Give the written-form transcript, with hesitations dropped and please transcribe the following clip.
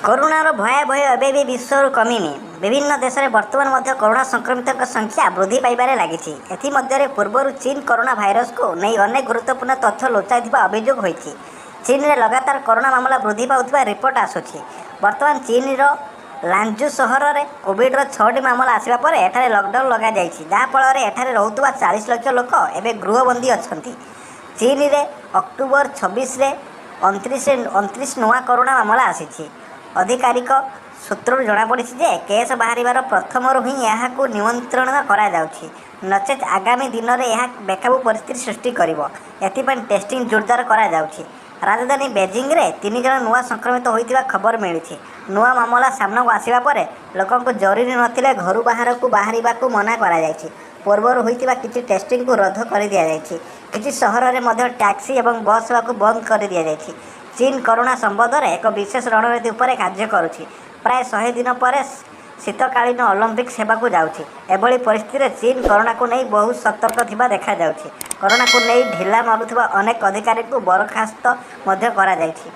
କରୋନାର ଭୟାବହ ଏବେ ବି ବିଶ୍ୱରୁ କମିନି। ବିଭିନ୍ନ ଦେଶରେ ବର୍ତ୍ତମାନ ମଧ୍ୟ କରୋନା ସଂକ୍ରମିତଙ୍କ ସଂଖ୍ୟା ବୃଦ୍ଧି ପାଇବାରେ ଲାଗିଛି। ଏଥିମଧ୍ୟରେ ପୂର୍ବରୁ ଚୀନ୍ କରୋନା ଭାଇରସକୁ ନେଇ ଅନେକ ଗୁରୁତ୍ୱପୂର୍ଣ୍ଣ ତଥ୍ୟ ଲୁଚାଇଥିବା ଅଭିଯୋଗ ହୋଇଛି। ଚୀନରେ ଲଗାତାର କରୋନା ମାମଲା ବୃଦ୍ଧି ପାଉଥିବା ରିପୋର୍ଟ ଆସୁଛି। ବର୍ତ୍ତମାନ ଚୀନର ଲାଞ୍ଜୁ ସହରରେ କୋଭିଡର ଛଅଟି ମାମଲା ଆସିବା ପରେ ଏଠାରେ ଲକଡାଉନ ଲଗାଯାଇଛି, ଯାହାଫଳରେ ଏଠାରେ ରହୁଥିବା 40 ଲକ୍ଷ ଲୋକ ଏବେ ଗୃହବନ୍ଦୀ ଅଛନ୍ତି। ଚୀନରେ ଅକ୍ଟୋବର 26ରେ 29 ନୂଆ କରୋନା ମାମଲା ଆସିଛି। ଅଧିକାରିକ ସୂତ୍ରରୁ ଜଣାପଡ଼ିଛି ଯେ କେସ୍ ବାହାରିବାର ପ୍ରଥମରୁ ହିଁ ଏହାକୁ ନିୟନ୍ତ୍ରଣ କରାଯାଉଛି। ନଚେତ୍ ଆଗାମୀ ଦିନରେ ଏହା ବେକାବୁ ପରିସ୍ଥିତି ସୃଷ୍ଟି କରିବ। ଏଥିପାଇଁ ଟେଷ୍ଟିଂ ଜୋରଦାର କରାଯାଉଛି। ରାଜଧାନୀ ବେଜିଂରେ ତିନି ଜଣ ନୂଆ ସଂକ୍ରମିତ ହୋଇଥିବା ଖବର ମିଳିଛି। ନୂଆ ମାମଲା ସାମ୍ନାକୁ ଆସିବା ପରେ ଲୋକଙ୍କୁ ଜରୁରୀ ନଥିଲେ ଘରୁ ବାହାରକୁ ବାହାରିବାକୁ ମନା କରାଯାଇଛି। ପୂର୍ବରୁ ହୋଇଥିବା କିଛି ଟେଷ୍ଟିଂକୁ ରଦ୍ଦ କରିଦିଆଯାଇଛି। କିଛି ସହରରେ ମଧ୍ୟ ଟ୍ୟାକ୍ସି ଏବଂ ବସ୍ ସେବାକୁ ବନ୍ଦ କରିଦିଆଯାଇଛି। ଚୀନ୍ କରୋନା ସମ୍ବନ୍ଧରେ ଏକ ବିଶେଷ ରଣନୀତି ଉପରେ କାର୍ଯ୍ୟ କରୁଛି। ପ୍ରାୟ 100 ଦିନ ପରେ ଶୀତକାଳୀନ ଅଲିମ୍ପିକ୍ସ ହେବାକୁ ଯାଉଛି। ଏଭଳି ପରିସ୍ଥିତିରେ ଚୀନ୍ କରୋନାକୁ ନେଇ ବହୁତ ସତର୍କ ଥିବା ଦେଖାଯାଉଛି। କରୋନାକୁ ନେଇ ଢିଲା ମାରୁଥିବା ଅନେକ ଅଧିକାରୀଙ୍କୁ ବରଖାସ୍ତ ମଧ୍ୟ କରାଯାଇଛି।